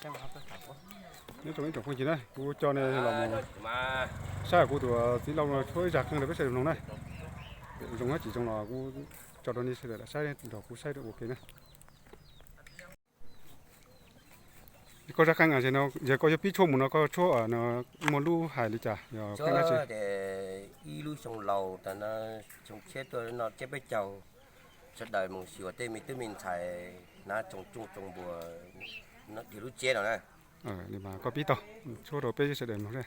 Nyob zoo ib tsoom phooj ywg na, kuv coj nej los mus saib kuv tus txiv laus no tshuab ib zaj qeej rau peb sawv daws mloog na. Zoo tsis zoo los kuv tso rau nej sawv daws saib nrog kuv saib ua ke na. Koj zaj qeej, yog koj yuav pib tshuab mus no koj tshuab muaj lub hais li cas, yog qeej dab tsi? Ib lub xyoo laus tas no, xyoo tshiab tuaj no tsiab peb caug, sawv daws mus xyuas tej me tub me ntxhais hnav tsoos tsuj tsoos npuas dhia lub tsiab no na. Koj pib tau, tshuab rau peb sawv daws mloog na.